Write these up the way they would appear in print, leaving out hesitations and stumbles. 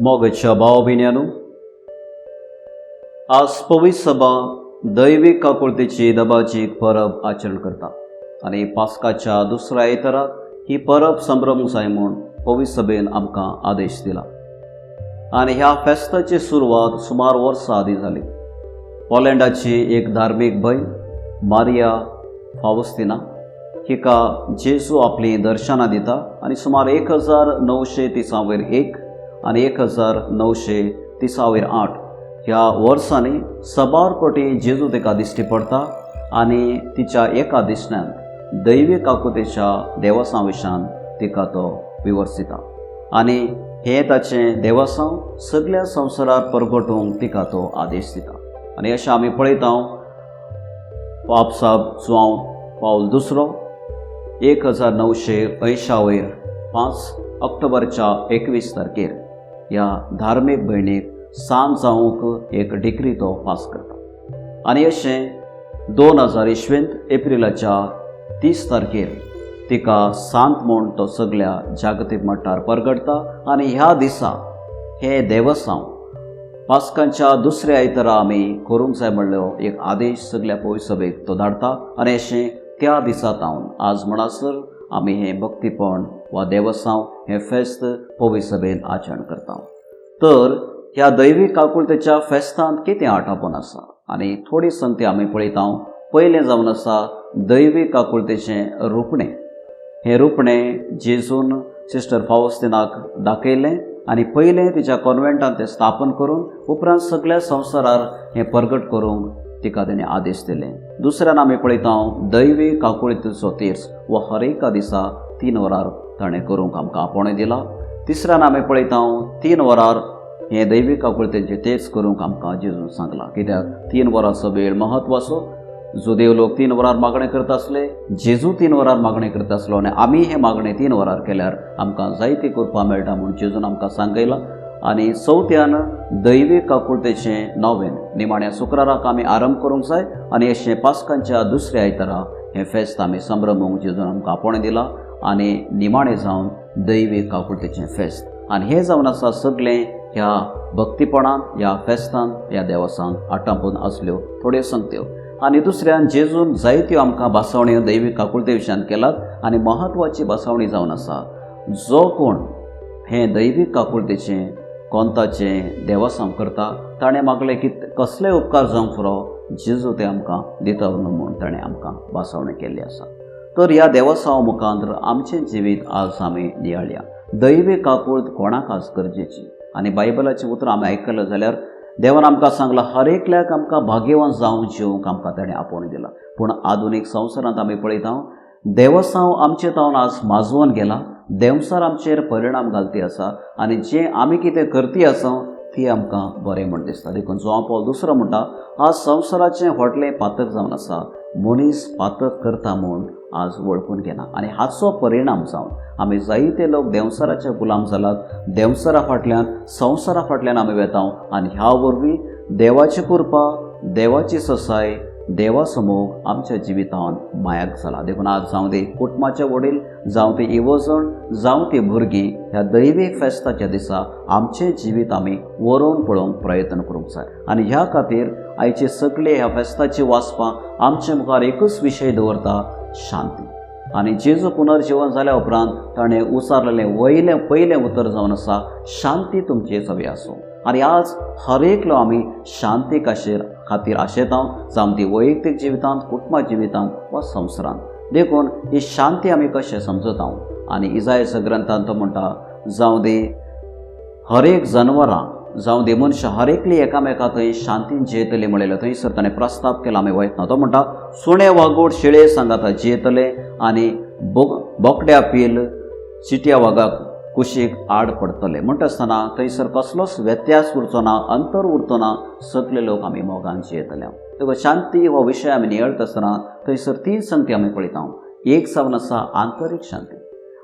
मोगाच्या भाव भयण्यांनो, आज पवित्र सभा दैवीक काकुळतेची दबाजीक परब आचरण करता आनी पास्काच्या दुसऱ्या आयताराक ही परब संभ्रमूंक जाय म्हूण पवित्र सभेन आमकां आदेश दिला. आनी ह्या फेस्ताची सुरवात सुमार वर्सां आदीं जाली. पोलंडाची एक धार्मीक भयण मारिया फावस्तिना हिका जेजू आपलीं दर्शनां दिता आनी सुमार 1931 आनी 1938 ह्या वर्सांनी सबार कोटी जेजू तिका दिश्टी पडटा आनी तिच्या एका दिसण्यांत दैवी काकुळतेच्या देवसां विशयान तिका तो विवर्सिता आनी हें ताचें देवसांव सगल्या संवसारार परगटूंक तिका तो आदेश दिता. आनी अशें आमी पळयता, पापसाब जुआंव पावल दुसरो 1980 वयर 5 ऑक्टोबरच्या 21 तारखेर ह्या धार्मीक भयणीक सांत जावंक एक डिक्री तो पास करता. आनी अशें 2000 इसवेंत एप्रिलाच्या 30 तारखेर तिका सांत म्हूण तो सगल्या जागतीक मट्टार परगटता. आनी ह्या दिसा हे देवसांव पास्कांच्या दुसऱ्या आयतारा आमी करूंक जाय म्हणलो एक आदेश सगल्या पवित्र सभेक तो धाडटा. आनी अशें त्या दिसा तावन आज म्हणसर आमी हें भक्तीपण वा देवसांव, हें फेस्त पवित्र सभेन आचरण करता. तर ह्या दैवी काकुळतेच्या फेस्तांत कितें आटापून आसा आनी थोडी संगती आमी पळयता. पयलें जावन आसा दैवी काकुळतेचें रुपणें. हें रुपणें जेजून सिस्टर फावस्तिनाक दाखयलें आनी पयलें तिच्या कॉन्वेंटांत तें स्थापन करून उपरांत सगल्या संवसारार हें परगट करूंक तिका तेणें आदेश दिले. दुसऱ्यान आमी पळयता दैवी काकुळतेचो तेर्स हो हर एका दिसा 3 वरार ताणें करूंक आमकां आपोवणें दिला. तिसऱ्यान आमी पळयता, 3 वरार हें दैवी काकुळतेचें तेर्स करूंक आमकां जेजून सांगलां, कित्याक 3 वरांचो वेळ म्हत्वाचो. जुदेव लोक 3 वरार मागणें करता आसले, जेजू 3 वरार मागणें करता आसलो आनी आमी हें मागणें 3 वरार केल्यार आमकां जायती कृपा मेळटा म्हूण जेजून आमकां सांगयलां. आनी चवथ्यान दैवी काकुळतेचें नोवेन निमाण्या शुक्राराक आमी आरंभ करूंक जाय. आनी अशें पास्कांच्या दुसऱ्या आयतारा हें फेस्त आमी संभ्रमूंक जेजून आमकां आपोवणें दिलां. आनी निमाणें जावन दैवी काकुळतेचें फेस्त. आनी हें जावन आसा सगळें ह्या भक्तीपणान, ह्या फेस्तान, ह्या देवसांत आटापून आसल्यो थोड्यो संगत्यो. आनी दुसऱ्यान जेजून जायत्यो आमकां भासावण्यो दैवी काकुळते विशयान केलात. आनी म्हत्वाची भासावणी जावन आसा, जो कोण हें दैवीक काकुळतेचें कोंताचें देवसांव करता ताणें मागलें की कसलेय उपकार जावंक पुरो, जेजू ते आमकां दिता म्हूण ताणें आमकां भासावणी केल्ली आसा. तर ह्या देवसांव मुखांत आमचें जिवीत आज आमी नियाळया. दैवी काकूळत कोणाक आज गरजेची? आनी बायबलाचीं उतरां आमी आयकलें जाल्यार देवान आमकां सांगलां, हर एकल्याक आमकां भाग्यवान जावन जिवंक आमकां ताणें आपोवणें दिलां. पूण आधुनीक संवसारांत आमी पळयता, देवसांव आमचे तावन आज माजोवन गेला. देंवचार आमचेर परिणाम घालती आसा आनी जें आमी कितें करती आसा ती आमकां बरें म्हण दिसता. देखून जुआंव पावल दुसरो म्हणटा, आज संवसाराचें व्हडलें पातक जावन आसा, मनीस पातक करता म्हूण आज वळखून घेना. आनी हाचो परिणाम जावन आमी जायते लोक देंवचाराचे गुलाम जालात. देंवचारा फाटल्यान, संवसारा फाटल्यान आमी वेता आनी ह्या वरवीं देवाची कृपा, देवाची ससाय, देवाचो मोग आमच्या जिवितांत मायाक जाला. देखून आज जावं दी कुटुंबाचे वडील, जावं ती इवजण, जावं ती भुरगीं, ह्या दैवीक फेस्ताच्या दिसा आमचें जिवीत आमी वरोवन पळोवंक प्रयत्न करूंक जाय. आनी ह्या खातीर आयचे सगळे ह्या फेस्ताची वाचपां आमचे मुखार एकूच विशय दवरता, शांती. आनी जेजू पुनर्जीवन जाल्या उपरांत ताणें उचारलेलें वयलें पयलें उतर जावन आसा, "शांती तुमचे सवे आसूं." आनी आज हर एकलो आमी शांती खातीर आशेता, जावं ती वैयक्तीक जिवितांत, कुटुंबा जिवितांत वा संवसारांत. देखून ही शांती आमी कशें समजता? आनी इजायाच्या ग्रंथांत तो म्हणटा, जावं दी हर एक जनवरां, जावं दी मनशां, हर एकली एकामेका थंय शांतीन जियेतली म्हणलें थंयसर ताणें प्रस्ताव केला. आमी वयतना तो म्हणटा, सुणे वागोट शेळे सांगाता जियेतले आनी बोकड्या पील चिटया वागाक कुशीक आड पडटले. म्हणटा आसतना थंयसर कसलोच व्यत्यास उरचो ना, अंतर उरचो ना, सगळे लोक आमी मोगान जियेतले. देखून शांती हो विशय आमी नियाळटा आसतना थंयसर तीन संगती आमी पळयता. एक जावन आसा आंतरीक शांती.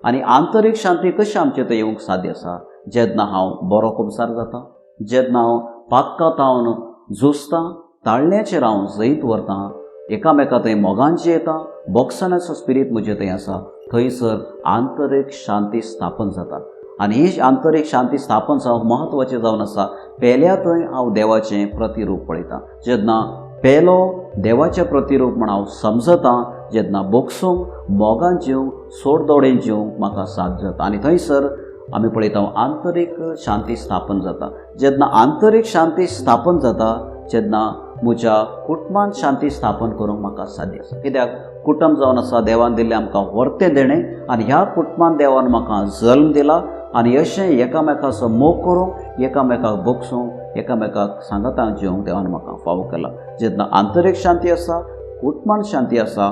आनी आंतरीक शांती कशी आमचे थंय येवंक साध्य आसा? जेन्ना हांव बरो कुमसार जाता, जेन्ना हांव पातका तावन झुजतां, ताळण्याचेर हांव जैत व्हरतां, एकामेका थंय मोगान जियेता, बोगसाण्याचो स्पिरीत म्हजे थंय आसा, थंयसर आंतरीक शांती स्थापन जाता. आनी ही आंतरीक शांती स्थापन जावंक म्हत्वाचें जावन आसा. पेल्या थंय हांव देवाचें प्रतिरूप पळयतां. जेन्ना पेलो देवाचें प्रतिरूप म्हण हांव समजतां, जेन्ना बोगसूंक, मोगान जिवंक, सोडदोडेन जिवंक म्हाका साथ जाता. आनी थंयसर आमी पळयता आंतरीक शांती स्थापन जाता. जेन्ना आंतरीक शांती स्थापन जाता जेन्ना म्हज्या कुटुंबान शांती स्थापन करूंक म्हाका साध्य आसा. कित्याक कुटुंब जावन आसा देवान दिल्लें आमकां व्हरतें देणें आनी ह्या कुटुंबान देवान म्हाका जल्म दिला आनी अशें एकामेकाचो मोग करूंक, एकामेकाक बोगसूंक, एकामेकाक सांगातान जिवंक देवान म्हाका फावो केला. जेन्ना आंतरीक शांती आसा, कुटुंबान शांती आसा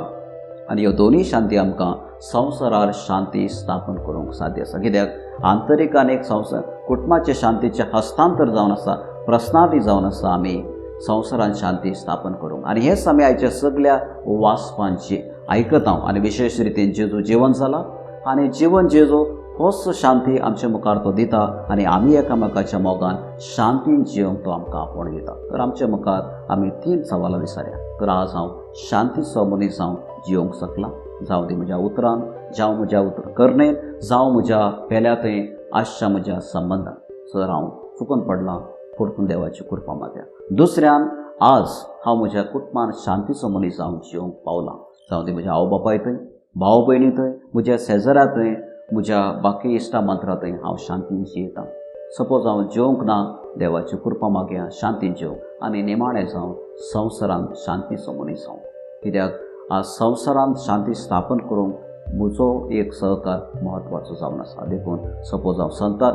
आनी ह्यो दोनूय शांती आमकां संवसारार शांती स्थापन करूंक साध्य आसा. कित्याक आंतरीक आनी एक संवसार कुटुंबाचे शांतीचें हस्तांतर जावन आसा, प्रस्नादी जावन आसा आमी संवसारान शांती स्थापन करूंक. आनी हेच आमी आयच्या सगल्या वाचपांची आयकता आनी विशेश रितीन जेजू जिवन जाला आनी जिवन जेजू होच शांती आमच्या मुखार तो दिता आनी आमी एकामेकाच्या मोगान शांतीन जिवंक तो आमकां आपोवण दिता. तर आमच्या मुखार आमी 3 सवालां विचारया. तर आज हांव शांतीचो मनीस हांव जिवंक शकला, जावं ती म्हज्या उतरान, जावं म्हज्या उतर करणेन, जावं म्हज्या पेल्या थंय आसच्या म्हज्या संबंदान. सर हांव चुकून पडलां, परतून देवाची कृपा मागया. दुसऱ्यान आज हांव म्हज्या कुटुंबान शांतीचो मनीस हांव जिवंक पावलां, जावं ती म्हज्या आवय बापाय थंय, भाव भयणी थंय, म्हज्या शेजरा थंय, म्हज्या बाकी इश्टा मंत्रा थंय हांव शांतीन जियेतां. सपोज हांव जिवंक ना, देवाची कृपा मागया, शांतीन जिवंक आनी निमाणें जावं संवसारांत शांतीचो मनीस हांव. कित्याक आज संवसारांत शांती स्थापन करूंक म्हजो एक सहकार म्हत्वाचो जावन आसा. देखून सपोज हांव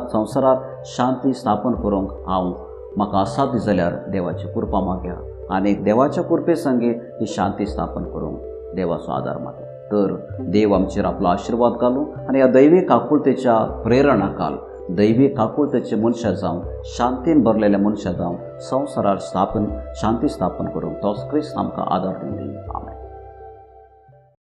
संवसारांत शांती स्थापन करूंक हांव म्हाका असाध्य जाल्यार देवाची कृपा मागया आनी देवाच्या कृपे संगी ही शांती स्थापन करूंक देवाचो आदार मागया. तर देव आमचेर आपलो आशिर्वाद घालूं आनी ह्या दैवी काकुळतेच्या प्रेरणा काल दैवी काकुळतेचे मनशां जावन, शांतीन भरलेल्या मनशां जावन संवसारार स्थापन शांती स्थापन करूंक तोच क्रिस्त आमकां आदार दिवंदी. आमेन.